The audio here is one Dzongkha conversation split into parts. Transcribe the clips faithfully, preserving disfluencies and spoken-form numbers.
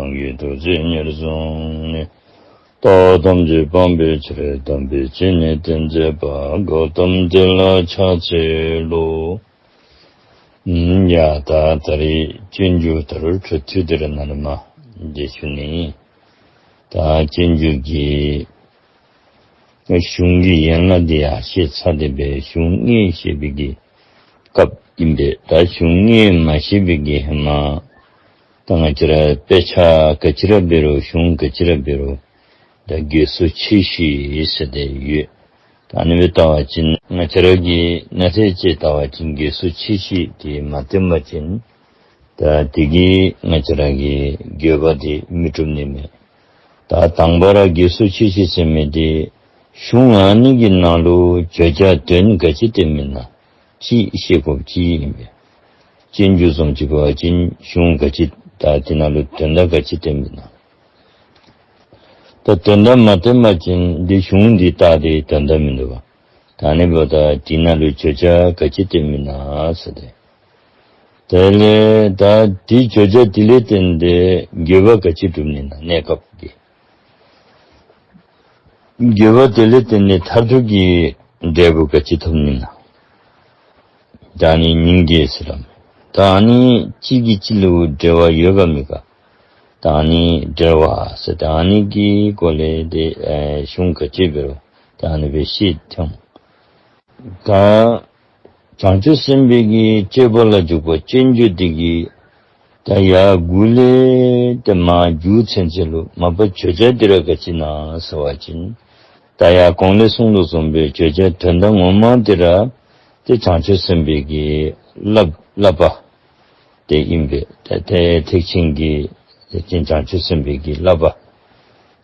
གང་གིས་ཐུགས་བརྩེ་ཉེར་བཟུང་ནས། ལྟ་བ་ཐམས་ཅད་སྤང་བའི་ཕྱིར། དམ་པའི་ཆོས་ནི་སྟོན་མཛད་པ། གོའུ་ཏམ་དེ་ལ་ཕྱག་འཚལ་ལོ། ཡ་ད་ད་རེས་སྤྱོད་འཇུག་ད་རུང་འཕྲོ་མཐུད་དེ་ར་ནཱ་ལས་མར་འགྲེལ་ཞུ་ནི། ད་སྤྱོད་འཇུག་གི་གཞུང་གི་ཡན་ལག་འདི་ཡང་བཤད་ཚར་ཏེ་སྦེ་གཞུང་ལྔ་བཤད་པའི་གི་སྐབས་ཨིན་པས། ད་གཞུང་ལྔ་མ་བཤད་པའི་གི་ཧེ་མ་ད་ང་བཅས་ར་དཔེ་ཆ་ག་ཅི་ར་འབད་རུང་གཞུང་ག་ཅི་ར་འབད་རུང་ད་དགེ་སོ་ཆེ་ཤོས་ཟེར་ཏེ་ཡོད། ད་ཨ་ནི་སྦེ་བལྟ་བ་ཅིན་ང་བཅས་ར་གིས་ནཱ་ཐེ་ཅེ་བལྟ་བ་ཅིན་དགེ་སོ་ཆེ་ཤོས་དེ་མ་བསྟེན་པ་ཅིན་ད་དེ་གིས་ང་བཅས་ར་གི་དགེ་བ་དེ་མི་འགྲུབ་ནི་མས། ད་དང་པ་ར་དགེ་སོ་ཆེ་ཤོས་ཟེར་མི་དེ་གཞུང་ཨ་ནི་གི་ནང་ལུ་བརྗོད་བྱ་དོན་ག་ཅི་བསྟན་མི་ན་ཅིག་ཤེས་དགོཔ་ཅིག་ཨིན་པས། སྤྱོད་འཇུག་བཟུམ་ཅིག་འབད་བ་ཅིན་གཞུང་ག་ཅི་ད་དེ་ནང་ལུ་དོན་དག་ག་ཅི་བསྟན་མི་ན། ད་དོན་དག་མ་བསྟན་པ་ཅིན་འདི་གཞུང་འདི་ལྟ་སྟེ་དོན་དག་མིན་འདུག་པ། ད་ཨ་ནི་འབདཝ་ད་དེ་ནང་ལུ་བརྗོད་བྱ་ག་ཅི་བསྟན་མི་ན་ཟེར་ཏེ། དེ་ལས་ད་དེ་བརྗོད་བྱ་དེ་ལས་བརྟེན་ཏེ་དགེ་བ་ག་ཅི་སྒྲུབ་ནི་ན་གནས་སྐབས་ཀྱི། དགེ་བ་དེ་ལས་བརྟེན་ཏེ་མཐར་ཐུག་གི་འབྲས་བུ་ག་ཅི་ཐོབ་ནི་ན། ད་ཨ་ནི་སྙིང་རྗེ་ཟེར་རམ། ད་ཨ་ནི་གཅིག་གིས་གཅིག་ལུ་འབྲེལ་བ་ཡོད་ག་མེད་ག། ད་ཨ་ནི་འབྲེལ་བ་ཟེར་ད་ཨ་ནི་གི་སྐོར་ལས་དེ་ཨེ་གཞུང་ག་ཅི་འབད་རུང་ད་ཨ་ནི་སྦེ་བཤད་ཐོན། ད་བྱང་ཆུབ་སེམས་དཔའི་གི་སྤྱོད་པ་ལ་འཇུག་པ་སྤྱོད་འཇུག་འདི་གི་ད་ཡར་མགུ་ལས་ཏེ་མར་མཇུག་ཚུན་ཚོད་ལུ་མ་པ་བརྗོད་བྱ་འདི་ར་ག་ཅི་ན་ཟེར་བ་ཅིན། ད་ཡར་གོང་ལས་གསུངས་དོ་བཟུམ་སྦེ་བརྗོད་བྱ་དོན་དག་ངོ་མ་འདི་ར་ཏེ་བྱང་ཆུབ་སེམས་དཔའི་གི་བསླབ་བསླབ་པ་དེ་ཨིན་པས། ཏེ་ཏེ་ཐེག་ཆེན་གྱི་ཐེག་ཆེན་བྱང་ཆུབ་སེམས་དཔའི་གི་བསླབ་པ།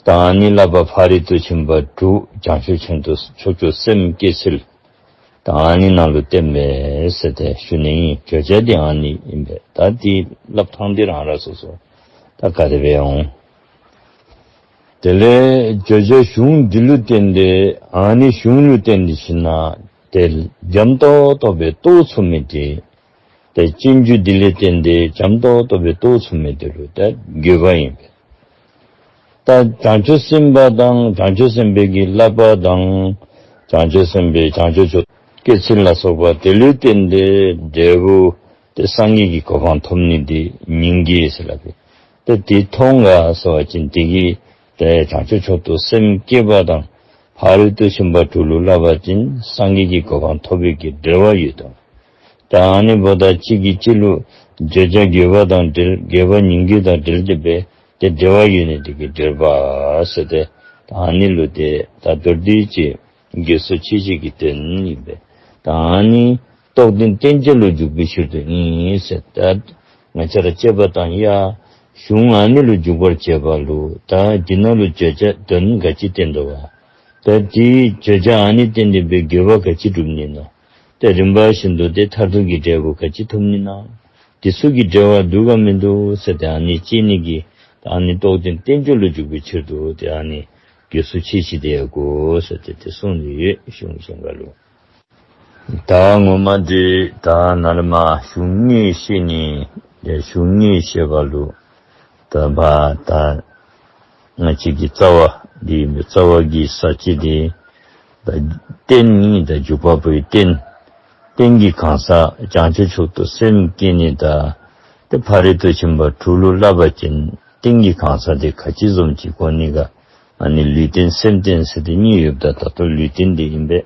ད་ཨ་ནི་བསླབ་པ་ཕ་རོལ་ཏུ་ཕྱིན་པ་དྲུག་བྱང་ཆུབ་ཕྱོགས་མཆོག་ཏུ་སེམས་བསྐྱེད་ཚུལ། ད་ཨ་ནི་ནང་ལུ་བསྟན་པས་ཟེར་ཏེ་ཞུ་ནི་ཨིན། བརྗོད་བྱ་འདི་ཨ་ནི་ཨིན་པས། ད་འདི་བསླབ་ཐངས་འདི་རང་རང་སོ་སོ་ད་ག་དེ་སྦེ་འོང་། དེ་ལས་བརྗོད་བྱ་གཞུང་འདི་ལུ་བརྟེན་ཏེ་ཨ་ནི་གཞུང་ལུ་བརྟེན་ཏེ་ཞིནམ་ལས་ཏེ་འཇམ་ཏོག་ཏོ་སྦེ་རྟོགས་ཚུགས་མི་དེ། ཏེ་སྤྱོད་འཇུག་འདི་ལས་བརྟེན་ཏེ་འཇམ་ཏོག་ཏོ་སྦེ་རྟོགས་ཚུགས་མི་དེ་ལུ་ད་དགོས་པ་ཨིན་པས། ད་བྱང་ཆུབ་སེམས་དཔའ་དང་བྱང་ཆུབ་སེམས་དཔའི་གི་བསླབ་པ་དང་བྱང་ཆུབ་སེམས་དཔའི་བྱང་ཆུབ་མཆོག་བསྐྱེད་ཚུལ་ལ་སོགས་པ་དེ་ལུ་བརྟེན་ཏེ་འབྲས་བུ་ཏེ་སངས་རྒྱས་ཀྱི་གོ་འཕང་ཐོབ་ནི་འདི་སྙིང་རྗེ་ཟེར་སླབ་པས། ཏེ་དེ་མཐོང་ག་ཟེར་བ་ཅིན་དེ་གིས་ཏེ་བྱང་ཆུབ་མཆོག་ཏུ་སེམས་བསྐྱེད་པ་དང་ཕ་རོལ་ཏུ་ཕྱིན་པ་དྲུག་ལུ་བསླབ་པ་ཅིན་སངས་རྒྱས་ཀྱི་གོ་འཕང་ཐོབ་པའི་གི་འབྲེལ་བ་ཡོད་དོ། ད་ཨ་ནི་འབདཝ་ད་གཅིག་གིས་གཅིག་ལུ་བརྗོད་བྱ་དགེ་བ་དང་འབྲེལ་དགེ་བ་སྙིང་རྗེ་དང་འབྲེལ་ཏེ་སྦེ་ཏེ་འབྲེལ་བ་ཡོད་ནི་དེ་གིས་འབྲེལ་པ་ཟེར་ཏེ་ད་ཨ་ནི་ལུ་ཏེ་ད་མདོར་བསྡུས་ཅིག་དགེ་སོ་ཆེ་ཤོས་ཀྱི་དོན་ཨིན་པས། ད་ཨ་ནི་རྟོགས་ལྡན་བསྟན་བཅོས་ལ་འཇུག་པའི་ཕྱིར་དུ་ཨིན་ཟེར། ད་ང་བཅས་ར་དཔྱད་པ་བཏང་ཡ་གཞུང་ཨ་ནི་ལུ་འཇུག་པར་བྱེད་པ་ལུ་ད་འདི་ནང་ལུ་བརྗོད་བྱ་དོན་ག་ཅི་བསྟན་འདུག་པ། ད་དེའི་བརྗོད་བྱ་ཨ་ནི་བརྟེན་ཏེ་སྦེ་དགེ་བ་ག་ཅི་སྒྲུབ་ནི་ན། ཏེ་རིམ་པ་བཞིན་དུ་ཏེ་མཐར་ཐུག་གི་འབྲས་བུ་ག་ཅི་ཐོབ་ནི་ན། དེ་ཚུ་གི་འབྲེལ་བ་འདུག་ག་མིན་འདུག་ཟེར་ཏེ་ཨ་ནི་དཔྱད་ནི་གི་ཨ་ནི་རྟོགས་ལྡན་བསྟན་བཅོས་ལ་འཇུག་པའི་ཕྱིར་དུ་ཏེ་ཨ་ནི་དགེ་སོ་ཆེ་ཤོས་དེ་ཡང་དགོ་ཟེར་ཏེ་ཏེ་གསུངས་ཏེ་ཡོད་གཞུང་གཞན་ཁ་ལུ། ད་ངོ་མ་འདི་ད་ནཱ་ལས་མར་གཞུང་ལྔ་བཤད་ནི། ཏེ་གཞུང་ལྔ་བཤད་པ་ལུ་ད་བ་ད་ང་བཅས་ཀྱི་རྩ་བ་འདི་རྩ་བ་གི་ས་བཅད་འདི་ད་རྟེན་ཨིན། ད་འཇུག་པ་པོའི་རྟེན། རྟེན་གྱི་གང་ཟག་བྱང་ཆུབ་མཆོག་ཏུ་སེམས་བསྐྱེད་ནི་དང་ཏེ་ཕ་རོལ་ཏུ་ཕྱིན་པ་དྲུག་ལུ་བསླབ་པ་ཅིན་རྟེན་གྱི་གང་ཟག་དེ་ག་ཅི་བཟུམ་ཅིག་དགོ་ནི་ག། ཨ་ནི་ལུས་རྟེན་སེམས་རྟེན་ཟེར་ཏེ་གཉིས་ཡོདཔ་ད་ད་ལྟོ་ལུས་རྟེན་འདི་ཨིན་པས།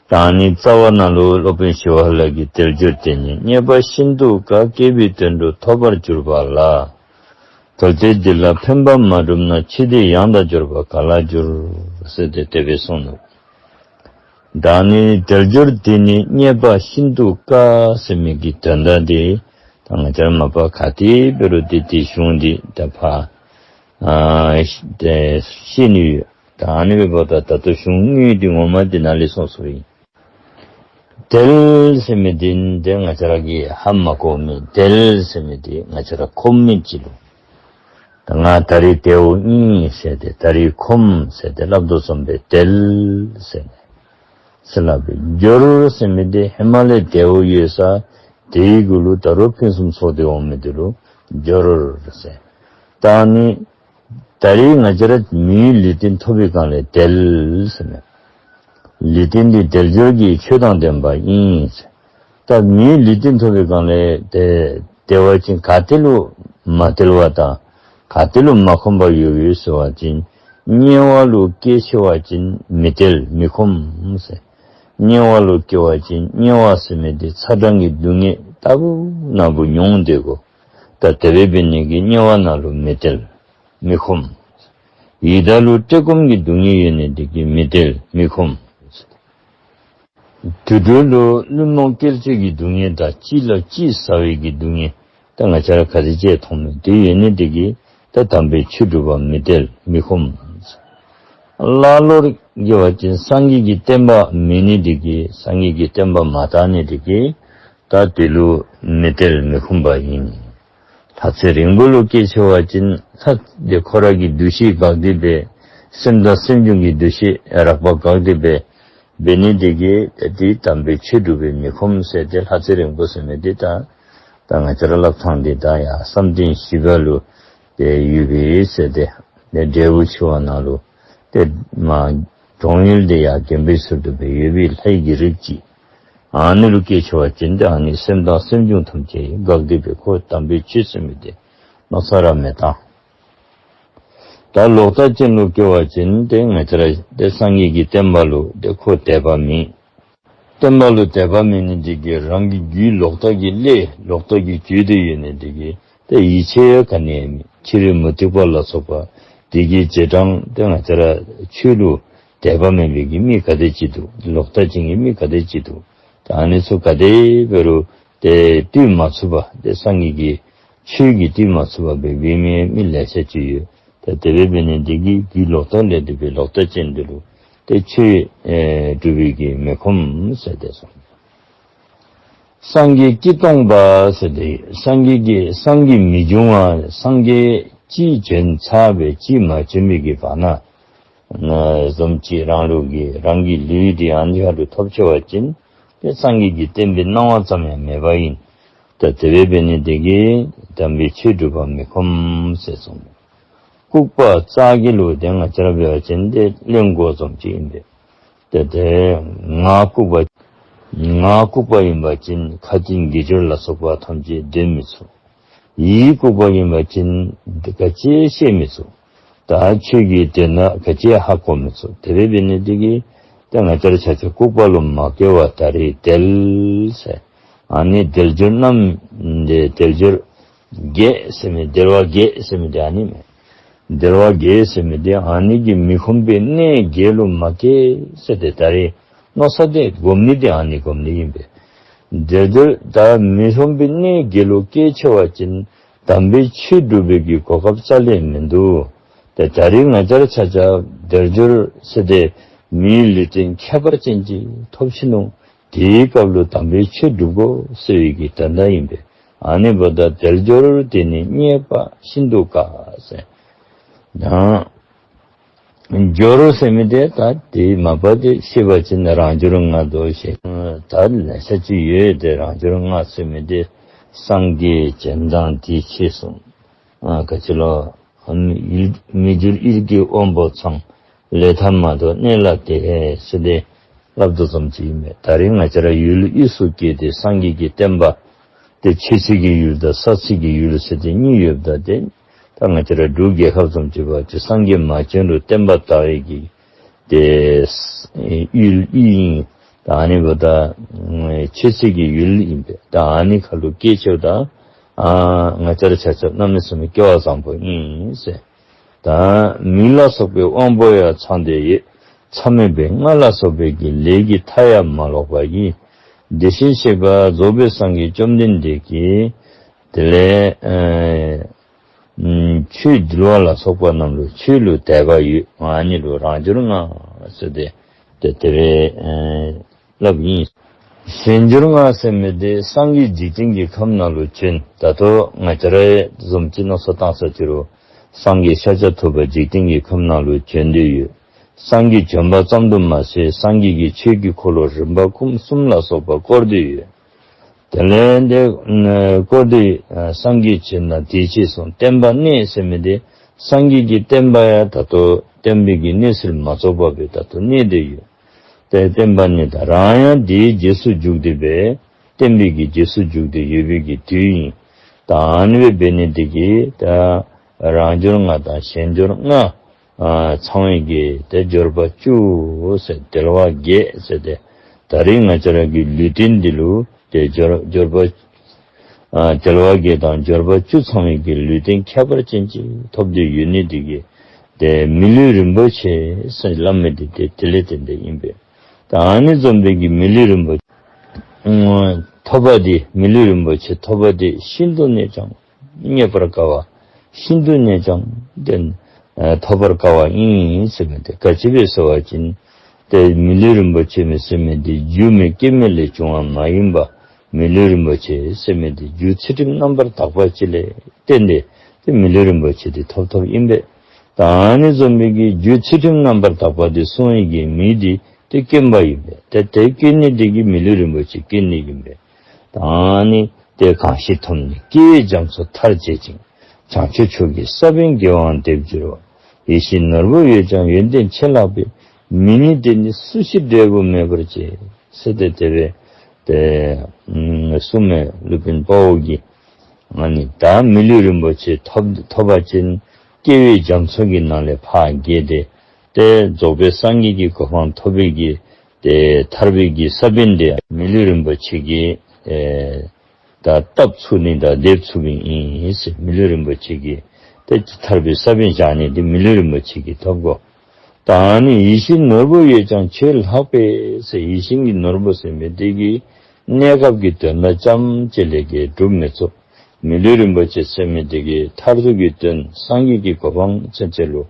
ད་ཨ་ནི་རྩ་བ་ནང་ལུ་སློབ་དཔོན་ཞི་བ་ལྷ་གིས་དལ་འབྱོར་དེ་ནི་རྙེད་པ་ཤིན་ཏུ་དཀའ། བསྐྱེད་པའི་དོན་དུ་ཐོབ་པར་གྱུར་པ་ལ། དོལ་ཏེ་འདི་ལ་ཕན་པ་མ་བསྒྲུབས་ན། འཆི་དུས་ཡང་དག་འབྱོར་པ་ག་ལ་འགྱུར། ཟེར་ཏེ་དེ་སྦེ་གསུངས་ནུག། ད་ཨ་ནི་དལ་འབྱོར་དེ་ནི་རྙེད་པ་ཤིན་ཏུ་དཀའ་ཟེར་མི་གི་དོན་དག་འདི་ད་ང་བཅས་ར་མ་པ་ག་ཏེ་འབད་རུང་ཏེ་དེ་གཞུང་འདི་ད་ཕར་ཨ་ཏེ་ཤེས་ནི་ཡོད། ད་ཨ་ནི་འབདཝ་ད་ད་ལྟོ་གཞུང་དངོས་འདི་ངོ་མ་འདི་ནཱ་ལས་གསུངས་སོ་ཡི། དལ་ཟེར་མི་འདི་འདི་ང་བཅས་ར་གིས་ཧ་མ་གོ་མི། དལ་ཟེར་མི་འདི་ང་བཅས་ར་ཁོམ་མི་ཅིག་ལུ། ད་ང་ད་རིས་དལཝ་ཨིན་ཟེར་ཏེ་ད་རིས་ཁོམ་ཟེར་ཏེ་སླབ་དོ་བཟུམ་སྦེ་དལ་ཟེར་ནི། ཟེར་སླབ་པས། འབྱོར་ཟེར་མི་འདི་ཧེ་མ་ལས་དལཝ་ཡོད་ས་དེའི་གུ་ལུ་ད་རུང་ཕུན་སུམ་ཚོགས་ཏེ་འོང་མི་འདི་ལུ་འབྱོར་ཟེར། ད་ནི་ད་རེས་ང་བཅས་ར་མིའི་ལུས་རྟེན་ཐོབ་པའི་སྒང་ལས་དལ་ཟེར་ནས། ལུས་རྟེན་འདི་དལ་འབྱོར་གྱི་ཆོས་དང་ལྡན་པ་ཨིན། ད་མིའི་ལུས་རྟེན་ཐོབ་པའི་སྒང་ལས་དེ་དལ་བ་ཅིན་ག་ཏེ་ལུ་མ་དལ་བ་དང་ག་ཏེ་ལུ་མ་ཁོམ་པ་ཡོད་ཡོད་ཟེར་བ་ཅིན། དམྱལ་བ་ལུ་སྐྱེ་ཆེ་བ་ཅིན་མི་དལ་མི་ཁོམ་ཟེར། དམྱལ་བ་ལུ་སྐྱེ་བ་ཅིན་དམྱལ་བ་ཟེར་མི་འདི་ཚ་གྲང་གི་སྡུག་བསྔལ་ལྟ་བུ་ན་བུ་མྱོང་སྡོད་དགོ། ད་དེ་སྦེ་འབད་ནི་གིས་དམྱལ་བ་ནང་ལུ་མི་དལ་མི་ཁོམ། ཡི་དྭགས་ལུ་བཀྲེས་སྐོམ་གྱི་སྡུག་བསྔལ་ཡོད་ནི་འདི་གིས་མི་དལ་མི་ཁོམ། དུད་འགྲོ་ལུ་བླུན་རྨོངས་སྐྱེ་བཅས་ཀྱི་སྡུག་བསྔལ་དང་ཅི་ལ་ཅི་ཟ་བའི་གི་སྡུག་བསྔལ། ད་ང་བཅས་ར་ག་དེ་ཅིག་མཐོང་མི་དེ་ཡོད་ནི་དེ་གིས་ད་དམ་པའི་ཆོས་སྒྲུབ་པར་མི་དལ་མི་ཁོམ། ཀླ་ཀློར་དགེ་བ་ཅིན་སངས་རྒྱས་ཀྱི་བསྟན་པ་མེད་ནི་དེ་གིས་སངས་རྒྱས་ཀྱི་བསྟན་པ་མ་དར་ནི་དེ་གིས་ད་དེ་ལུ་མི་དལ་མི་ཁོམ་པ་ཨིན། ལྷ་ཚེ་རིང་པོ་ལུ་སྐྱེ་ཆེ་བ་ཅིན་ལྷ་དེ་ཁོ་ར་གི་འདུ་ཤེས་འགག་སྟེ་སྦེ་སེམས་དང་སེམས་བྱུང་གི་འདུ་ཤེས་རགས་པ་འགག་སྟེ་སྦེ་འབད་ནི་དེ་གིས་ད་དེ་དམ་པའི་ཆོས་སྒྲུབ་པར་མི་ཁོམ་ཟེར་ཏེ་ལྷ་ཚེ་རིང་པོ་ཟེར་མི་དེ་ད་ད་ང་བཅས་ར་སླབ་ཐངས་དེ་ད་ཡང་བསམ་གཏན་བཞི་པ་ལུ་དེ་ཡོད་པས་ཟེར་ཏེ་དེ་འབྲས་བུ་ཆེ་བ་ནང་ལུ་དེ་མ་གྲོང་ཡུལ་དེ་ཡང་དགོན་པའི་ཟུར་དུ་སྦེ་ཡོད་པའི་ལྷའི་གི་རིགས་ཅིག་ཨ་ནི་ལུ་སྐྱེ་ཆེ་བ་ཅིན་དེ་ཨ་ནི་སེམས་དང་སེམས་བྱུང་ཐམས་ཅད་འགག་སྟེ་སྦེ་ཁོ་དམ་པའི་ཆོས་ཟེར་མི་དེ་མནོ་ས་ར་མི་བཏང་། ད་ལོག་ལྟ་ཅན་ལུ་སྐྱེ་བ་ཅིན་དེ་ང་བཅས་ར་དེ་སངས་རྒྱས་ཀྱི་བསྟན་པ་ལུ་དེ་ཁོ་དད་པ་མེད། བསྟན་པ་ལུ་དད་པ་མེད་ནི་དེ་གིས་རང་གི་རྒྱུད་ལོག་ལྟ་གི་ལས་ལོག་ལྟ་གི་རྒྱུད་དེ་ཡོད་ནི་དེ་གིས་དེ་ཡིད་ཆེས་ག་ནི་ཡང་མེད། ཕྱི་རོལ་མུ་སྟེགས་པ་ལ་སོགས་པ་དེ་གི་རྗེས་འབྲང་དེ་ང་བཅས་ར་ཆོས་ལུ་དད་པ་མེད་པའི་གི་མི་ག་དེ་ཅིག་འདུག། ལོག་ལྟ་ཅན་གྱི་མི་ག་དེ་ཅིག་འདུག། ད་ཨ་ནི་ཚུ་ག་དེ་འབད་རུང་དེ་བཏུལ་མ་ཚུགས་པ་དེ་སངས་རྒྱས་ཀྱི་ཆོས་ཀྱིས་བཏུལ་མ་ཚུགས་པ་སྦེ་འབད་མི་མི་ལེ་ཤ་ཅིག་ཡོད། ད་དེ་སྦེ་འབད་ནི་དེ་གིས་རྒྱུད་ལོག་ལྟ་ལས་འདས་པའི་ལོག་ལྟ་ཅན་དེ་ལུ་དེ་ཆོས་ཨེ་སྒྲུབ་པའི་གི་མི་ཁོམ་ཟེར་ཏེ་གསུངས། སངས་རྒྱས་ཀྱིས་སྟོང་པ་ཟེར་ཏེ་སངས་རྒྱས་ཀྱིས་སངས་རྒྱས་མི་འབྱུང་བ་སངས་རྒྱས་ཅིག་བྱོན་ཚར་བའི་ཅིག་མ་བྱོན་པའི་གི་བར་ན་ན་བཟུམ་ཅིག་རང་ལུགས་ཀྱི་རང་གི་ལུས་དེ་ཨ་ནི་ཁར་ལུ་ཐོབ་ཆེ་བ་ཅིན་དེ་སངས་རྒྱས་ཀྱི་བསྟན་པའི་སྣང་བ་ཙམ་ཡང་མེད་པ་ཨིན། ད་དེ་སྦེ་འབད་ནི་དེ་གིས་དམ་པའི་ཆོས་སྒྲུབ་པར་མི་ཁོམ་ཟེར་གསུངས། ལྐུགས་པ་རྩ་རྒྱུད་ལུ་དེ་ང་བཅས་ར་འབད་བ་ཅིན་དེ་གླེན་གོ་བཟུམ་ཅིག་ཨིན་པས། དེ་དེ་ངག་ལྐུགས་པ་ངག་ལྐུགས་པ་ཨིན་པ་ཅིན་ཁ་ཏོན་དགེ་སྦྱོར་ལ་སོགས་པ་ཐམས་ཅད་འདོན་མི་ཚུགས། ཡིད་ལྐུགས་པ་ཨིན་པ་ཅིན་ག་ཅི་ཤེས་མི་ཚུགས། ད་ཆོས་ཀྱི་དོན་དག་ག་ཅི་ཧ་གོ་མི་ཚུགས། དེ་སྦེ་འབད་ནི་དེ་གིས་ད་ང་བཅས་ར་ཆ་ཁྱབ་ལྐུགས་པ་ལུ་མ་སྐྱེ་བར་ད་རེས་དལ་ཟེར། ཨ་ནི་དལ་འབྱོར་རྣམས་དེ་དལ་འབྱོར་བརྒྱད་ཟེར་མི་དལ་བ་བརྒྱད་ཟེར་མི་དེ་ཨ་ནི་མས། དལ་བ་བརྒྱད་ཟེར་མི་དེ་ཨ་ནི་གིས་མི་ཁོམ་པའི་གནས་བརྒྱད་ལུ་མ་སྐྱེ་ཟེར་ཏེ་ད་རེས་མནོ་ས་དེ་སྒོམ་ནི་དེ་ཨ་ནི་སྒོམ་ནི་ཨིན་པས། དལ་འབྱོར་ད་མི་ཁོམ་པའི་གནས་བརྒྱད་ལུ་སྐྱེ་ཆེ་བ་ཅིན་དམ་པའི་ཆོས་སྒྲུབ་པའི་གི་གོ་སྐབས་རྩ་ལས་མིན་འདུག། ཏེ་ད་རེས་ང་བཅས་ར་ཆ་ཁྱབ་དལ་འབྱོར་ཟེར་ཏེ་མིའི་ལུས་རྟེན་ཁྱད་པར་ཅན་ཅིག་ཐོབ་ཅི་ནུག། དེའི་སྐབས་ལུ་དམ་པའི་ཆོས་སྒྲུབ་དགོ་ཟེར་བའི་གི་དོན་དག་ཨིན་པས། ཨ་ནི་འབདཝ་ད་དལ་འབྱོར་དེ་ནི་རྙེད་པ་ཤིན་ཏུ་དཀའ་ཟེར། ཡང་འབྱོར་ཟེར་མི་དེ་ད་དེ་མ་པ་དེ་ཤེས་པ་ཅིན་རང་འབྱོར་ལྔ་དོ་ཞེས། ད་ལེ་ཤ་ཅིག་ཡོད་དེ་རང་འབྱོར་ལྔ་ཟེར་མི་དེ་སངས་རྒྱས་སྦྱིན་བདག་འདི་ཆེ་གསུངས། ཨ་ག་ཅི་ལོ། མི་འགྱུར་ཡུལ་གྱི་དབང་པོ་ཚང་། ལས་མཐའ་མ་དོར་གནས་ལ་དེ་ཟེར་ཏེ་སླབ་དོ་བཟུམ་ཅིག་ཨིན་མས། ད་རེས་ང་བཅས་ར་ཡུལ་དབུས་སུ་སྐྱེས་ཏེ་སངས་རྒྱས་ཀྱི་བསྟན་པ་དེ་ཆོས་སྲིད་ཀྱི་ཡུལ་དང་ས་སྲིད་ཀྱི་ཡུལ་ཟེར་ཏེ་གཉིས་ཡོདཔ་ད་དེ་ད་ང་བཅས་ར་འབྲུག་རྒྱལ་ཁབ་བཟུམ་ཅིག་འབད་བ་ཅིན་སངས་རྒྱས་མ་བྱོན་རུང་བསྟན་པ་དར་བའི་གི་དེ་ཡུལ་ཨིན། ད་ཨ་ནི་འབདཝ་ད་ཆོས་སྲིད་ཀྱི་ཡུལ་ཨིན་པས། ད་ཨ་ནི་ཁར་ལུ་སྐྱེས་ཆེཝ་ད་ཨ་ང་བཅས་ར་ཆ་ཁྱབ་གནམ་མེད་ས་མེད་སྐལ་བ་བཟང་པོ་ཨིན་ཟེར། ད་མི་ལ་སོགས་པའི་དབང་པོ་ཡང་ཚང་སྟེ་ཡོད། མཚམས་མེད་པའི་རྔ་ལ་སོགས་པའི་གི་ལས་ཀྱི་མཐའ་ཡང་མ་ལོག་པ་ཡིས། དེ་བཞིན་གཤེགས་པ་རྫོགས་པའི་སངས་རྒྱས་བཅོམ་ལྡན་འདས་ཀྱིས་དེ་ལས་ཨེ་ཆོས་འདུལ་བ་ལ་སོགས་པ་རྣམས་ལུ་ཆོས་ལུ་དད་པ་ཡོད། ཨ་ནི་ལུ་རང་འབྱོར་ལྔ་ཟེར་ཏེ་དེ་དེ་སྦེ་ཨེ་སླབ་ཨིན། གཞན་འབྱོར་ལྔ་ཟེར་མི་དེ་སངས་རྒྱས་འཇིག་རྟེན་གྱི་ཁམས་ནང་ལུ་བྱོན། ད་ལྟོ་ང་བཅས་ར་བཟུམ་ཅིག་མནོ་བསམ་བཏང་ས་ཅིག་རུང་སངས་རྒྱས་ཤཱཀྱ་ཐུབ་པ་འཇིག་རྟེན་གྱི་ཁམས་ནང་ལུ་བྱོན་ཏེ་ཡོད། སངས་རྒྱས་བྱོན་པ་ཙམ་དུ་མ་ཟད་སངས་རྒྱས་ཀྱིས་ཆོས་ཀྱི་འཁོར་ལོ་རིམ་པ་ཀུན་གསུམ་ལ་སོགས་པ་བསྐོར་ཏེ་ཡོད། ད་ དེ་ལས་འདི་སྐོར་དེ་སངས་རྒྱས་ཆེ་ན་དེ་ཆེ་གསུངས། བསྟན་པ་གནས་ཟེར་མི་དེ་སངས་རྒྱས་ཀྱི་བསྟན་པ་ཡང་ད་ལྟོ་བསྟན་པའི་གི་གནས་ཚུལ་མ་རྫོགས་པ་སྦེ་ད་ལྟོ་གནས་ཏེ་ཡོད། ཏེ་བསྟན་པ་གནས་ད་རང་ཡང་དེའི་རྗེས་སུ་འཇུག་སྟེ་སྦེ་བསྟན་པའི་གི་རྗེས་སུ་འཇུག་སྟེ་ཡོད་པའི་གི་དུས་ཨིན། ད་ཨ་ནི་སྦེ་འབད་ནི་དེ་གིས་ད་རང་འབྱོར་ལྔ་དང་གཞན་འབྱོར་ལྔ་ཨ་ཚང་བའི་གི་ཏེ་འབྱོར་པ་བཅུ་ཟེར་དལ་བ་བརྒྱད་ཟེར་ཏེ་ད་རེས་ང་བཅས་ར་གི་ལུས་རྟེན་འདི་ལུ་ཏེ་འབྱོར་འབྱོར་པ་ཨ་དལ་བ་བརྒྱད་དང་འབྱོར་པ་བཅུ་ཚང་བའི་གི་ལུས་རྟེན་ཁྱད་པར་ཅན་ཅིག་ཐོབ་སྟེ་ཡོད་ནི་དེ་གིས་ཏེ་མི་ལུས་རིན་པོ་ཆེ་ཟེར་སླབ་མི་དེ་ཏེ་དེ་ལས་བརྟེན་ཏེ་ཨིན་པས། ད་ཨ་ནི་བཟུམ་སྦེ་གི་མི་ལུས་རིན་པོ་ཆེ་ཐོབ་པ་དེ་མི་ལུས་རིན་པོ་ཆེ་ཐོབ་པ་དེ་ཤིན་ཏུ་ནས་ཀྱང་རྙེད་པར་དཀའ་བ། ཤིན་ཏུ་ནས་ཀྱང་ཏེ་ཨ་ཐོབ་པར་དཀའ་བ་ཨིན་ཟེར་མི་དེ་ག་ཅི་སྦེ་ཟེར་བ་ཅིན་ཏེ་མི་ལུས་རིན་པོ་ཆེ་མི་ཟེར་མི་དེ་རྒྱུ་མེད་རྐྱེན་མེད་ལས་བྱུང་བ་མ་ཡིན་པ་མི་ལུས་རིན་པོ་ཆེ་ཟེར་མི་དེ་རྒྱུ་ཚུལ་ཁྲིམས་རྣམ་པར་དག་པ་ཅིག་ལས་བརྟེན་ཏེ་ཏེ་མི་ལུས་རིན་པོ་ཆེ་དེ་ཐོབ་ཐོབ་ཨིན་པས། ད་ཨ་ནི་བཟུམ་སྦེ་གི་རྒྱུ་ཚུལ་ཁྲིམས་རྣམ་པར་དག་པ་དེ་སྲུང་བའི་གི་མི་དེ་ཏེ་དཀོན་པ་ཨིན་པས། ཏེ་དེ་དཀོན་ནི་དེ་གིས་མི་ལུས་རིན་པོ་ཆེ་དཀོན་ནི་ཨིན་པས། ད་ཨ་ནི་དེ་གང་ཞིག་ཐོབ་ནས་སྐྱེ་བོའི་རྒྱ་མཚོ་མཐར་བྱེད་ཅིང་། བྱང་ཆུབ་མཆོག་གི་ས་བོན་དགེ་བའང་འདེབས་འགྱུར་བ། ཡིད་བཞིན་ནོར་བུ་ཡོད་ཀྱང་ཡོན་ཏན་ཆེས་ལྷག་པའི། མི་ནུས་དེ་ནི་སུ་ཞིག་འབྲས་བུ་སྨིན་པར་བྱེད། ཟེར་ཏེ་དེ་སྦེ་ཏེ་གསུངས་མས་སློབ་དཔོན་དཔའ་བོ་གིས། ཨ་ནི་ད་མི་ལུས་རིན་པོ་ཆེ་ཐོབ་ཐོབ་པ་ཅིན་སྐྱེ་བོའི་རྒྱ་མཚོ་གི་ནང་ལས་ཕར་བརྒལ་ཏེ་ཏེ་རྫོགས་པའི་སངས་རྒྱས་ཀྱི་གོ་འཕང་ཐོབ་པའི་གི་ཏེ་ཐར་པའི་གི་ས་བོན་དེ་མི་ལུས་རིན་པོ་ཆེ་གིས་ཨེ་ད་བཏབ་ཚུགས་ནི་དང་འདེབས་ཚུགས་པའི་ཨིན་ཟེར། མི་ལུས་རིན་པོ་ཆེ་གིས་ཏེ་ཐར་པའི་ས་བོན་བཞག་ནི་དེ་མི་ལུས་རིན་པོ་ཆེ་གིས་ཐོབ་དགོ། ད་ཨ་ནི་ཡིད་བཞིན་ནོར་བུ་ཡོད་ཀྱང་ཆེས་ལྷག་པའི་ཟེར། ཡིད་བཞིན་གྱི་ནོར་བུ་ཟེར་མི་དེ་གི་གནས་སྐབས་ཀྱི་དོན་དག་ཙམ་ཅིག་ལས་ཀྱི་སྒྲུབ་མི་ཚུགས། མི་ལུས་རིན་པོ་ཆེ་ཟེར་མི་དེ་གིས་མཐར་ཐུག་གི་དོན་སངས་རྒྱས་ཀྱི་གོ་འཕང་ཚུན་ཚོད་ལུ་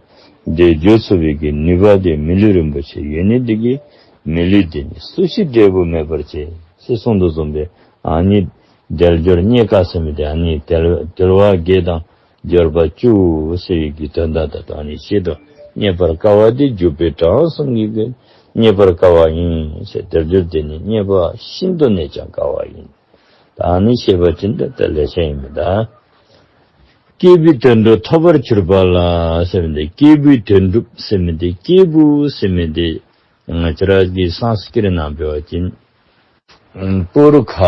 དེ་འགྱོ་ཚུགས་པའི་གི་ནུས་པ་དེ་མི་ལུས་རིན་པོ་ཆེ་ཡོད་ནི་དེ་གིས་མི་ལུས་དེ་ནི་སུ་ཞིག་འབྲས་བུ་སྨིན་པར་བྱེད་ཟེར་གསུངས་དོ་བཟུམ་སྦེ་ཨ་ནི་དལ་འབྱོར་རྙེད་དཀའ་ཟེར་མི་དེ་ཨ་ནི་དལ་དལ་བ་བརྒྱད་དང་འབྱོར་པ་བཅུ་ཟེར་བའི་གི་དོན་དག་ད་ལྟོ་ཨ་ནི་བཤད་དོ། རྙེད་པར་དཀའ་བ་དེ་འཇུག་པའི་གྲངས་གསུམ་གྱིས་ཀྱང་རྙེད་པར་དཀའ་བ་ཡིན་ཟེར། དལ་འབྱོར་དེ་ནི་རྙེད་པ་ཤིན་ཏུ་ནས་ཀྱང་དཀའ་བ་ཡིན། ད་ཨ་ནི་བཤད་པ་ཅིན་ད་ལྟོ་ལེ་ཤ་ཨིན་མས་ད། སྐྱེས་བུའི་དོན་སྒྲུབ་ཐོབ་པར་གྱུར་པ་ལ་ཟེར་མི་དེ་སྐྱེས་བུའི་དོན་སྒྲུབ་ཟེར་མི་དེ་སྐྱེས་བུ་ཟེར་མི་དེ་ང་བཅས་ར་གི་སཾ་སྐྲྀཏ་ནང་འབད་བ་ཅིན་པུ་རུ་ཁ་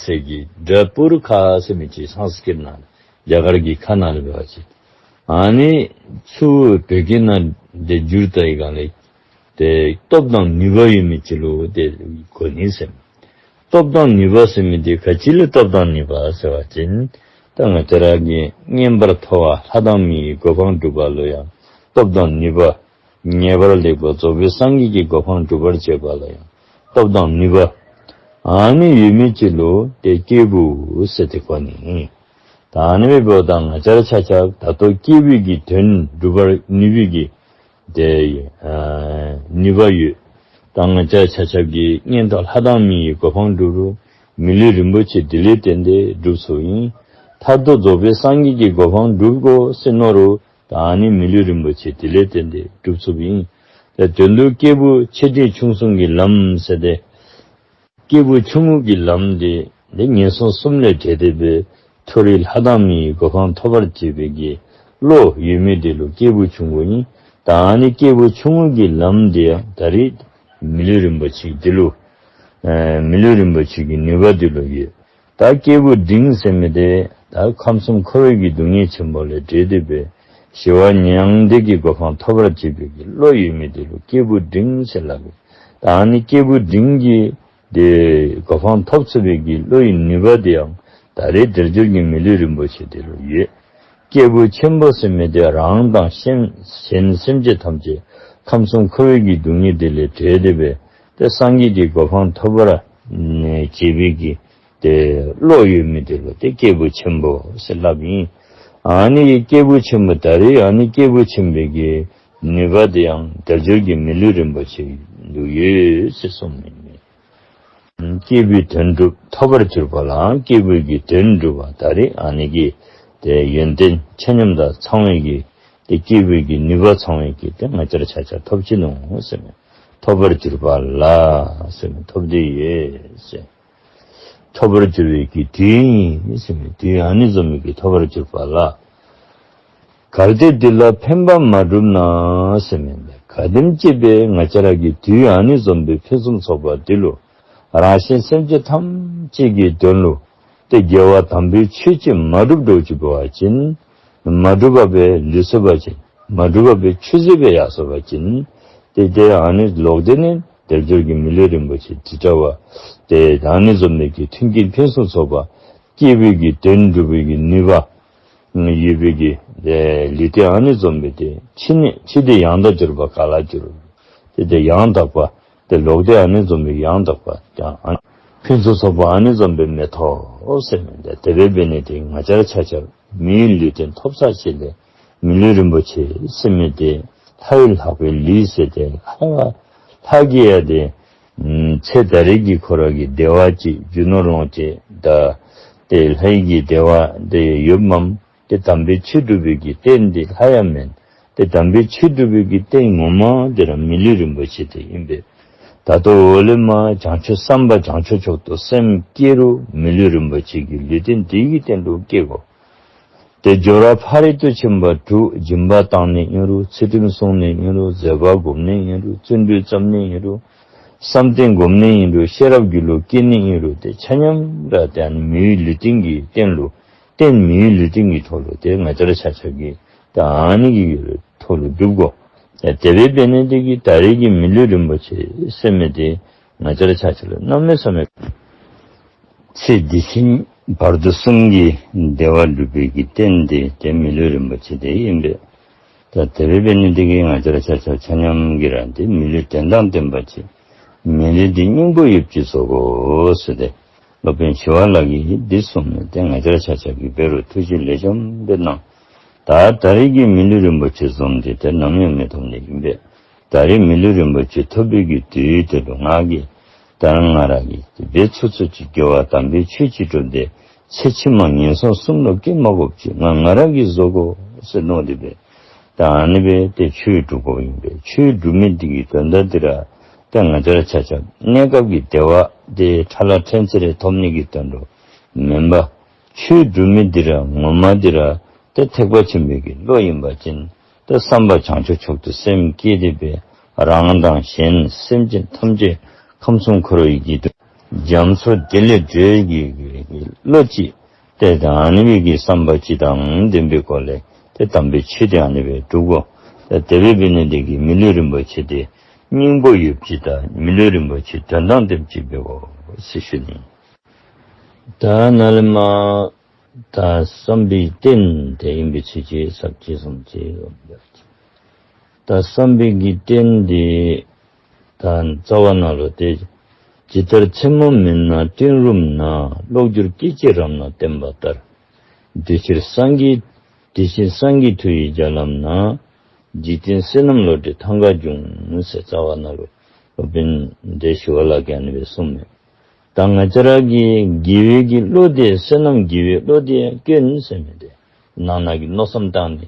ཟེར་གི་ད་པུ་རུ་ཁ་ཟེར་མི་ཅིག་སཾ་སྐྲྀཏ་ནང་རྒྱ་གར་གྱི་ཁ་ནང་ལུ་འབད་བ་ཅིན་ཨ་ནི་ཚུར་བོད་སྐད་ནང་དེ་བསྒྱུར་ད་ཡི་ག་ལས་ཏེ་སྟོབས་དང་ནུས་པ་ཡོད་མི་ཅིག་ལུ་དེ་གོ་ནི་ཟེར། སྟོབས་དང་ནུས་པ་ཟེར་མི་དེ་ག་ཅི་ལུ་སྟོབས་དང་ནུས་པ་ཟེར་བ་ཅིན་ད་ང་བཅས་ར་གི་མངོན་པར་མཐོ་བ་ལྷ་དང་མིའི་གོ་འཕང་སྒྲུབ་པ་ལུ་ཡང་སྟོབས་དང་ནུས་པ། ངེས་པར་ལེགས་པར་རྫོགས་པའི་སངས་རྒྱས་ཀྱི་གོ་འཕང་སྒྲུབ་པར་བྱེད་པ་ལ་ཡང་སྟོབས་དང་ནུས་པ་ཨ་ནི་ཡོད་མི་ཅིག་ལུ་ཏེ་སྐྱེས་བུ་ཟེར་ཏེ་གོ་ནི། ད་ཨ་ནི་འབདཝ་ད་ང་བཅས་ར་ཆ་ཁྱབ་ད་ལྟོ་སྐྱེས་བུའི་གི་དོན་སྒྲུབ་པར་ནུས་པའི་གི་ཏེ་ཨ་ནུས་པ་ཡོད། ད་ང་བཅས་ཆ་ཁྱབ་ཀྱིས་མངོན་མཐོ་ལྷ་དང་མིའི་གོ་འཕང་སྒྲུབ་རུང་མི་ལུས་རིན་པོ་ཆེ་དེ་ལས་བརྟེན་ཏེ་སྒྲུབ་ཚུགསཔ་ཨིན། མཐར་ཐུག་རྫོགས་པའི་སངས་རྒྱས་ཀྱི་གོ་འཕང་སྒྲུབ་དགོ་ཟེར་མནོ་རུང་ད་ཨ་ནི་མི་ལུས་རིན་པོ་ཆེ་དེ་ལས་བརྟེན་ཏེ་སྒྲུབ་ཚུགསཔ་ཨིན། ད་དོན་དུ་སྐྱེས་བུ་ཆེ་འབྲིང་ཆུང་གསུམ་གྱི་ལམ་ཟེར་ཏེ་སྐྱེས་བུ་ཆུང་ངུ་གི་ལམ་དེ་ནི་ངན་སོང་གསུམ་ལས་བྲལ་ཏེ་སྦེ་མཐོ་རིས་ལྷ་དང་མིའི་གོ་འཕང་ཐོབ་པར་བྱེད་པའི་གི་བློ་ཡོད་མི་དེ་ལུ་སྐྱེས་བུ་ཆུང་ངུ་ཨིན། ད་ཨ་ནི་སྐྱེས་བུ་ཆུང་ངུ་གི་ལམ་དེ་ཡང་ད་རེས་མི་ལུས་རིན་པོ་ཆེ་དེ་ལུ་ཨེ་མི་ལུས་རིན་པོ་ཆེ་གི་ནུས་པ་དེ་ལུ་ཡོད། ད་སྐྱེས་བུ་འབྲིང་ཟེར་མི་དེ་ད་ཁམས་གསུམ་འཁོར་བའི་གི་སྡུག་བསྔལ་ཆེན་པོ་ལས་བྲལ་ཏེ་སྦེ་ཞི་བ་མྱང་འདས་ཀྱི་གོ་འཕང་ཐོབ་པར་བྱེད་པའི་གི་བློ་ཡོད་མི་དེ་ལུ་སྐྱེས་བུ་འབྲིང་ཟེར་སླབ་ཨིན། ད་ཨ་ནི་སྐྱེས་བུ་འབྲིང་གི་དེ་གོ་འཕང་ཐོབ་ཚུགས་པའི་གི་བློ་ཡི་ནུས་པ་དེ་ཡང་ད་རེས་དལ་འབྱོར་གྱི་མི་ལུས་རིན་པོ་ཆེ་དེ་ལུ་ཡོད། སྐྱེས་བུ་ཆེན་པོ་ཟེར་མི་དེ་རང་དང་གཞན་གཞན་སེམས་ཅན་ཐམས་ཅད་ཁམས་གསུམ་འཁོར་བའི་གི་སྡུག་བསྔལ་དེ་ལས་བྲལ་ཏེ་སྦེ་ཏེ་སངས་རྒྱས་ཀྱི་གོ་འཕང་ཐོབ་པར་བྱེད་པའི་གི་ཏེ་བློ་ཡོད་མི་དེ་ལུ་ཏེ་སྐྱེས་བུ་ཆེན་པོ་ཟེར་སླབ་ཨིན། ཨ་ནི་སྐྱེས་བུ་ཆེན་པོ་ད་རེས་ཨ་ནི་སྐྱེས་བུ་ཆེན་པོའི་གི་ནུས་པ་དེ་ཡང་དལ་འབྱོར་གྱི་མི་ལུས་རིན་པོ་ཆེ་ལུ་ཡོད་ཟེར་གསུངས་མི་ཨིན། སྐྱེས་བུའི་དོན་སྒྲུབ་ཐོབ་པར་གྱུར་པ་ལའང་སྐྱེས་བུའི་གི་དོན་སྒྲུབ་པ་ད་རེས་ཨ་ནི་གི་ཏེ་ཡོན་ཏན་ཆ་མཉམ་དང་ཚང་བའི་གི་ཏེ་སྐྱེས་བུའི་གི་ནུས་པ་ཚང་བའི་གི་ཏེ་ང་བཅས་ར་ཆ་ཁྱབ་ཐོབ་ཅི་ནོ་ཟེར་མས། ཐོབ་པར་གྱུར་པ་ལ་ཟེར་མས། ཐོབ་སྟེ་ཡོད་ཟེར། ཐོབ་པར་འགྱུར་བའི་གི་དུས་ཨིན་ཟེར་མི་དུས་ཨ་ནི་བཟུམ་མའི་གི་ཐོབ་པར་གྱུར་པ་ལ། གལ་ཏེ་འདི་ལ་ཕན་པ་མ་བསྒྲུབས་ན་ཟེར་མི་ལས་ག་དེམ་ཅིག་སྦེ་ང་བཅས་ར་གིས་དུས་ཨ་ནི་བཟུམ་སྦེ་ཕུན་སུམ་ཚོགས་པ་འདི་ལུ་རང་གཞན་སེམས་ཅན་ཐམས་ཅད་ཀྱི་དོན་ལུ་ཏེ་དགེ་བ་དམ་པའི་ཆོས་ཅིག་མ་བསྒྲུབས་འགྱོ་ཅི་འབད་བ་ཅིན་མ་བསྒྲུབས་པ་སྦེ་ལུས་སོ་བ་ཅིན་མ་བསྒྲུབས་པ་སྦེ་ཆུད་ཟོས་སྦེ་ཡར་སོ་བ་ཅིན་ཏེ་ཏེ་ཨ་ནི་ལོག་སྟེ་ནི་དལ་འབྱོར་གྱི་མི་ལུས་རིན་པོ་ཆེ་འདི་འདྲ་བ་ཏེ་ཨ་ནི་བཟུམ་མའི་གི་མཐུན་རྐྱེན་ཕུན་སུམ་ཚོགས་པ་སྐྱེ་བའི་གི་དོན་སྒྲུབ་པའི་གི་ནུས་པ་ཡོད་པའི་གི་ལུས་རྟེན་ཨ་ནི་བཟུམ་སྦེ་ཏེ་ཕྱི་ནས་ཕྱི་དེ་ཡང་དག་གྱུར་པ་ག་ལ་འགྱུར། ཏེ་ཏེ་ཡང་དག་པ་ཏེ་ལོག་སྟེ་ཨ་ནི་བཟུམ་སྦེ་ཡང་དག་པ་ཡང་ཨ་ཕུན་སུམ་ཚོགས་པ་ཨ་ནི་བཟུམ་སྦེ་མི་ཐོབ་ཟེར་མི་འདི་དེ་སྦེ་འབད་ནི་དེ་ང་བཅས་ར་ཆ་ཁྱབ་མིའི་ལུས་རྟེན་ཐོབ་ཚར་ཅི་ལས་མི་ལུས་རིན་པོ་ཆེ་ཟེར་མི་དེ་ལྷ་ཡི་ལྷག་པའི་ལུས་ཟེར་ཏེ་ལྷ་ལྷ་གི་ཡང་ཏེ་ཚེ་ད་རེས་ཀྱི་ཁོ་ར་གི་བདེ་བ་ཅིག་རྒྱུ་ནོར་ལོངས་སྤྱོད་དང་ཏེ་ལྷ་ཡི་གི་བདེ་བ་དེ་ཡོདཔ་མས། ཏེ་དམ་པའི་ཆོས་སྒྲུབ་པའི་གི་རྟེན་འདི་ལྷ་ཡང་མེན། ཏེ་དམ་པའི་ཆོས་སྒྲུབ་པའི་གི་རྟེན་ངོ་མ་འདི་ར་མི་ལུས་རིན་པོ་ཆེ་དེ་ཨིན་པས། ད་ལྟོ་འོག་ལས་མར་བྱང་ཆུབ་བསམ་པ་བྱང་ཆུབ་མཆོག་ཏུ་སེམས་བསྐྱེད་རུང་མི་ལུས་རིན་པོ་ཆེ་གི་ལུས་རྟེན་འདི་གི་རྟེན་ལུ་བསྐྱེད་དགོ། ཏེ་སྦྱོར་བ་ཕ་རོལ་ཏུ་ཕྱིན་པ་དྲུག་སྦྱིན་པ་བཏང་ནི་ཨིན་རུང་ཚུལ་ཁྲིམས་བསྲུང་ནི་ཨིན་རུང་བཟོད་པ་སྒོམ་ནི་ཨིན་རུང་བརྩོན་འགྲུས་བརྩམ་ནི་ཨིན་རུང་བསམ་གཏན་སྒོམ་ནི་ཨིན་རུང་ཤེས་རབ་རྒྱུད་ལུ་སྐྱེ་ནི་ཨིན་རུང་ཏེ་ཆ་མཉམ་ར་ཏེ་ཨ་ནི་མིའི་ལུས་རྟེན་གྱི་རྟེན་ལུ་རྟེན་མིའི་ལུས་རྟེན་གྱི་ཐོག་ལུ་ཏེ་ང་བཅས་ར་ཆ་ཁྱབ་ཀྱིས་ཏེ་ཨ་ནི་གི་ཐོག་ལུ་སྒྲུབ་དགོ། ཏེ་དེ་སྦེ་འབད་ནི་དེ་གིས་ད་རེས་ཀྱི་མི་ལུས་རིན་པོ་ཆེ་ཟེར་མི་དེ་ང་བཅས་ར་ཆ་ཁྱབ་ལུ་གནམ་མེད་ས་མེད་ཚེ་འདི་ཕྱི་བར་དོ་གསུམ་གྱི་བདེ་བ་སྒྲུབ་པའི་གི་རྟེན་དེ་ཏེ་མི་ལུས་རིན་པོ་ཆེ་དེ་ཨིན་པས། ད་དེ་སྦེ་འབད་ནི་དེ་གིས་ང་བཅས་ར་ཆ་ཁྱབ་ཆ་མཉམ་གྱིས་ར་ཏེ་མི་ལུས་དོན་དང་ལྡན་པ་ཅིག་མི་ལུས་འདི་སྙིང་པོ་ཡོདཔ་ཅིག་བཟོ་དགོ་ཟེར་ཏེ་སློབ་དཔོན་ཞི་བ་ལྷ་གིས་འདི་གསུངས་ནས་ཏེ་ང་བཅས་ར་ཆ་ཁྱབ་ཀྱིས་འབད་རུང་ཐུགས་རྗེ་ལེགས་ཤོམ་སྦེ་གནང་། ད་ད་རེས་ཀྱི་མི་ལུས་རིན་པོ་ཆེ་བཟུམ་འདི་ཏེ་ནམ་ཡང་མི་ཐོབ་ནི་ཨིན་པས། ད་རེས་མི་ལུས་རིན་པོ་ཆེ་ཐོབ་པའི་གི་དུས་དེ་ལུ་ང་གིས་ད་རང་ང་ར་གིས་ཏེ་འབད་ཚུགས་ཚུགས་ཅིག་དགེ་བ་དམ་པའི་ཆོས་ཅིག་སྒྲུབ་སྟེ་ཚེ་ཕྱི་མ་ངན་སོང་གསུམ་ལུ་སྐྱེ་མ་དགོཔ་ཅིག་ང་ང་ར་གིས་བཟོ་དགོ་ཟེར་མནོ་སྟེ་སྦེ་ད་ཨ་ནི་སྦེ་ཏེ་ཆོས་སྒྲུབ་དགོཔ་ཨིན་པས། ཆོས་སྒྲུབ་མི་འདི་གི་དོན་དག་འདི་ར་ཏེ་ང་བཅས་ར་ཆ་ཁྱབ་གནས་སྐབས་ཀྱི་བདེ་བ་འདི་ཁྲ་ལ་ཕྲན་ཚེགས་རེ་ཐོབ་ནི་གི་དོན་ལུ་མེན་པར་ཆོས་སྒྲུབ་མི་འདི་ར་ངོ་མ་འདི་ར་ཏེ་ཐེག་པ་ཆེན་པོའི་གི་བློ་ཨིན་པ་ཅིན་ཏེ་བསམ་པ་བྱང་ཆུབ་མཆོག་ཏུ་སེམས་བསྐྱེད་དེ་སྦེ་རང་དང་གཞན་སེམས་ཅན་ཐམས་ཅད་ཁམས་གསུམ་འཁོར་བའི་གི་རྒྱ་མཚོ་དེ་ལས་སྒྲོལ་གྱི་གི་གི་བློ་ཅིག་ཏེ་ད་ཨ་ནི་སྦེ་གི་བསམ་པ་ཅིག་དང་ལྡན་པའི་སྒོ་ལས་ཏེ་དམ་པའི་ཆོས་དེ་ཨ་ནི་སྦེ་སྒྲུབ་དགོ། ཏེ་དེ་སྦེ་འབད་ནི་དེ་གིས་མི་ལུས་རིན་པོ་ཆེ་དེ་སྙིང་པོ་ཡོདཔ་ཅིག་དང་མི་ལུས་རིན་པོ་ཆེ་དོན་དང་ལྡནམ་ཅིག་འབད་དགོ་ཟེར་ཞུ་ནི། ད་ནཱ་ལས་མར་ད་བསམ་པའི་རྟེན་དེ་ཨིན་པའི་ཚུལ་གྱིས་ཟབ་ཅིང་གསུངས་ཅི། ད་བསམ་པའི་གི་རྟེན་འདི་ད་རྩ་བ་ནང་ལུ་ཏེ་ཇི་ལྟར་མཚན་མོ་མུན་ནག་སྤྲིན་རུམ་ན། གློག་འགྱུར་སྐད་ཅིག་རབ་སྣང་བསྟན་པ་ལྟར། དེ་ཕྱིར་སངས་རྒྱས་དེ་ཕྱིར་སངས་རྒྱས་མཐུ་ཡི་རྒྱ་ལམ་ན། འཇིག་རྟེན་བསོད་ནམས་བློ་གྲོས་ཐང་ག་འབྱུང་ཟེར་རྩ་བ་ནང་ལུ་སློབ་དཔོན་འདི་ཞི་བ་ལྷ་གིས་ཨ་ནི་སྦེ་གསུངས་མས། ད་ང་བཅས་ར་གི་དགེ་བའི་གི་བློ་དེ་བསོད་ནམས་དགེ་བའི་བློ་དེ་སྐྱོན་ཟེར་མི་དེ་ནང་ན་གི་མནོ་བསམ་བཏང་ནི།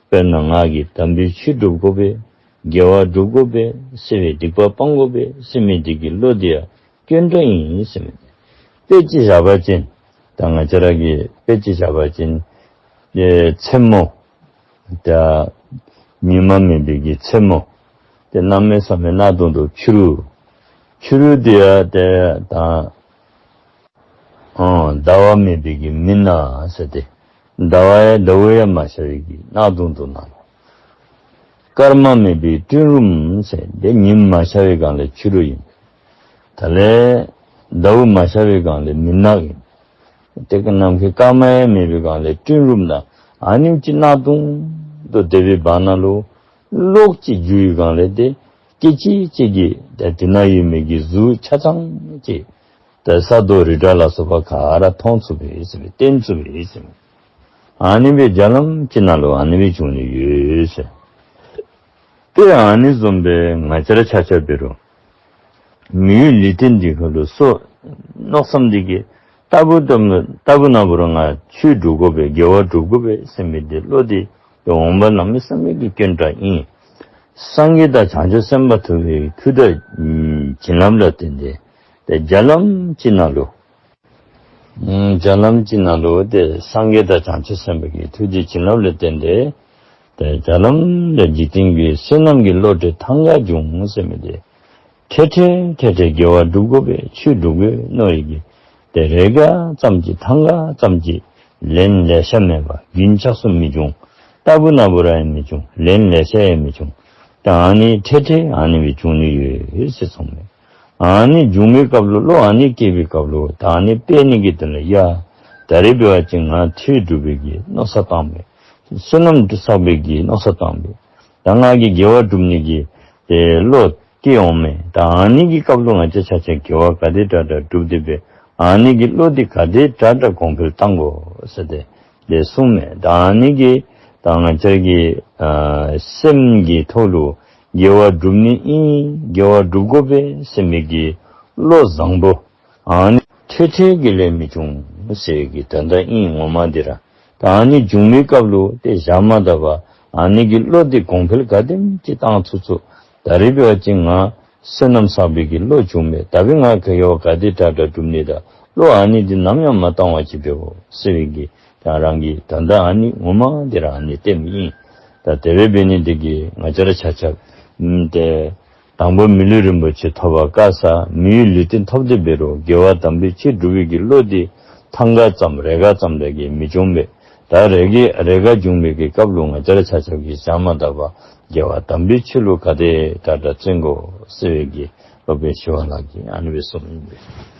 དཔེར་ན་ང་གིས་དམ་པའི་ཆོས་སྒྲུབ་དགོ་པས། དགེ་བ་སྒྲུབ་དགོ་པས་ཟེར་བའི་སྡིག་པ་སྤང་དགོ་པས་ཟེར་མི་དེ་གི་བློ་དེ་ཡང་སྐྱོན་འདྲ་ཨིན་ཟེར་མི་དེ། དཔེ་ཅིག་བཞག་པ་ཅིན་ད་ང་བཅས་ར་གིས་དཔེ་ཅིག་བཞག་པ་ཅིན་ཨེ་མཚན་མོ་ད་ཉི་མ་མེད་པའི་གི་མཚན་མོ་དེ་གནམ་མེད་ས་མེད་གནག་དུང་དུང་ཕྱི་རུ་ཕྱི་རུ་དེ་ཡང་ཏེ་ད་ཨོ་ཟླ་བ་མེད་པའི་གི་མུན་ནག་ཟེར་ཏེ་ཟླ་བ་ཡང་ཟླཝ་ཡང་མ་ཤར་བའི་གི་གནག་དུང་དུང་ནང་ལུ་སྐར་མ་མེད་པའི་སྤྲིན་རུམ་ཟེར་ཏེ་ཉིམ་མ་ཤར་བའི་སྒང་ལས་ཕྱི་རུ་ཨིན། ད་ལས་ཟླཝ་མ་ཤར་བའི་སྒང་ལས་མུན་ནག་ཨིན། དེ་གི་ནམ་མཁའི་སྐར་མ་ཡང་མེད་པའི་སྒང་ལས་སྤྲིན་རུམ་དང་ཨ་ནེམ་ཅིག་གནག་དུང་དུ་སྡོད་པའི་བར་ན་ལུ་གློག་ཅིག་འགྱུ་བའི་སྒང་ལས་ཏེ་སྐད་ཅིག་ཅིག་གིས་ཏེ་དེ་ན་ཡོད་མི་གི་གཟུགས་ཆ་ཚང་ཅིག་ཏེ་ས་རྡོ་རི་བྲག་ལ་སོགས་པ་ག་ར་མཐོང་ཚུགས་པས་ཟེར་བའི་བསྟན་ཚུགས་པས་ཟེར་བའི་ཨ་ནི་སྦེ་རྒྱ་ལམ་ཅིག་ནང་ལུ་ཨ་ནི་སྦེ་བྱུང་ནི་ཡོད་ཟེར། ཏེ་ཨ་ནི་བཟུམ་སྦེ་ང་བཅས་ར་ཆ་ཁྱབ་འབད་རུང་མིའི་ལུས་རྟེན་འདི་ཁ་ལུ་སོ་མནོ་བསམ་འདི་གིས་ལྟ་བུ་ལྟ་བུ་ལྟ་བུ་ན་བུ་རུང་ང་ཆོས་སྒྲུབ་དགོ་པས་དགེ་བ་སྒྲུབ་དགོ་པས་ཟེར་མི་འདི་བློ་འདི་འོང་བ་གནམ་མེད་ས་མེད་ཀྱི་སྐྱོན་འདྲ་ཨིན། སངས་རྒྱས་དང་བྱང་ཆུབ་སེམས་དཔའ་ཐུབ་པའི་མཐུ་དང་བྱིན་རླབས་ལ་བརྟེན་ཏེ་ཏེ་རྒྱ་ལམ་ཅིག་ནང་ལུ་ ཨུམ་ལྕགས་ལམ་ཅིག་ནང་ལུ་ཏེ་སངས་རྒྱས་དང་བྱང་ཆུབ་སེམས་དཔའ་གི་ཐུགས་རྗེ་བྱིན་རླབས་ལུ་བརྟེན་ཏེ་ཏེ་ལྕགས་ལམ་ལས་འཇིག་རྟེན་གྱི་བསོད་ནམས་ཀྱི་བློ་གྲོས་ཐང་ག་འབྱུང་ཟེར་མི་དེ། འཕྲལ་འཕྲལ་འཕྲལ་འཕྲལ་དགེ་བ་སྒྲུབ་དགོ་པས། ཆོས་སྒྲུབ་དགོ་མནོ་ཡི་གི། ཏེ་རེ་འགའ་ཙམ་ཅིག་ཐང་ག་ཙམ་ཅིག་ལན་ལེ་ཤ་མེད་པར་རྒྱུན་ཆགས་སུ་མི་འབྱུང་། ལྟ་བུ་ན་བུ་ར་ཡང་མི་འབྱུང་། ལན་ལེ་ཤ་ཡང་མི་འབྱུང་། ད་ཨ་ནི་འཕྲལ་འཕྲལ་ཨ་ནི་སྦེ་འབྱུང་ནི་ཡོད་ཟེར་གསུངས་མས། ཨ་ནི་འབྱུང་བའི་སྐབས་ལུ་བློ་ཨ་ནི་སྐྱེས་པའི་སྐབས་ལུ་ད་ཨ་ནི་སྤེལ་ནི་གི་དོན་ལུ་ཡ། ད་རེས་འབད་བ་ཅིན་ང་ཆོས་སྒྲུབ་པའི་གི་མནོ་བསམ་བཏང་མས། བསོད་ནམས་བསགས་པའི་གི་མནོ་བསམ་བཏང་མས། ད་ང་གིས་དགེ་བ་སྒྲུབ་ནི་གི་ཏེ་བློ་སྐྱེ་འོང་མས། ད་ཨ་ནི་གི་སྐབས་ལུ་ང་བཅས་ཆ་ཁྱབ་དགེ་བ་ག་དེ་དྲག་དྲག་སྒྲུབ་སྟེ་སྦེ་ཨ་ནི་གི་བློ་འདི་ག་དེ་དྲག་དྲག་གོང་འཕེལ་བཏང་དགོ་ཟེར་ཏེ་ཏེ་གསུངས་མས། ད་ཨ་ནི་གི་ད་ང་བཅས་ཀྱི་ཨ་སེམས་ཀྱི་ཐོག་ལུ་དགེ་བ་སྒྲུབ་ནི་ཨིན། དགེ་བ་སྒྲུབ་དགོ་པས་ཟེར་མི་གི་བློ་བཟང་པོ་ཨ་ནི་འཕྲལ་འཕྲལ་གྱི་ལས་མི་འབྱུང་ཟེར་གྱི་དོན་དག་ཨིན་ངོ་མ་འདི་ར། ད་ཨ་ནི་འབྱུང་བའི་སྐབས་ལུ་ཏེ་བཞག་མ་ད་པར་ཨ་ནི་གི་བློ་འདི་གོང་འཕེལ་ག་དེམ་ཅིག་བཏང་ཚུགས་ཚུགས། ད་རེས་འབད་བ་ཅིན་ང་བསོད་ནམས་བསགས་པའི་གི་བློ་བྱུང་མས། ད་འབདན་ང་དགེ་བ་ག་དེ་དྲག་དྲག་སྒྲུབ་ནི། ད་བློ་ཨ་ནི་འདི་ནམ་ཡང་མ་བཏང་བ་ཅིག་འབདཝ་ཟེར་བའི་གི་ད་རང་གི་ད་ལྟ་ཨ་ནི་ངོ་མ་འདི་ར་ཨ་ནི་སྟོནམ་ཨིན། ད་དེ་སྦེ་འབད་ནི་འདི་གིས་ང་བཅས་ར་ཆ་ཁྱབ་ཨམ་ཏེ་དང་པོ་མི་ལུས་རིན་པོ་ཆེ་ཐོབ་པ་དཀའ་ས། མི་ཡི་ལུས་རྟེན་ཐོབ་སྟེ་འབད་རུང་དགེ་བ་དམ་པའི་ཆོས་སྒྲུབ་པའི་གི་བློ་འདི་ཐང་ག་ཙམ་རེ་འགའ་ཙམ་ལས་བརྒལ་མི་འབྱུང་པས། ད་རེ་འགའ་རེ་འགའ་འབྱུང་བའི་གི་སྐབས་ལུ་ང་བཅས་ར་ཆ་ཁྱབ་ཀྱིས་བྱ་མ་ད་པར་དགེ་བ་དམ་པའི་ཆོས་ལུ་ག་དེ་དྲག་དྲག་བརྩོན་དགོ་ཟེར་བའི་གི་སློབ་དཔོན་ཞི་བ་ལྷ་གིས་ཨ་ནི་སྦེ་གསུངམ་ཨིན་པས།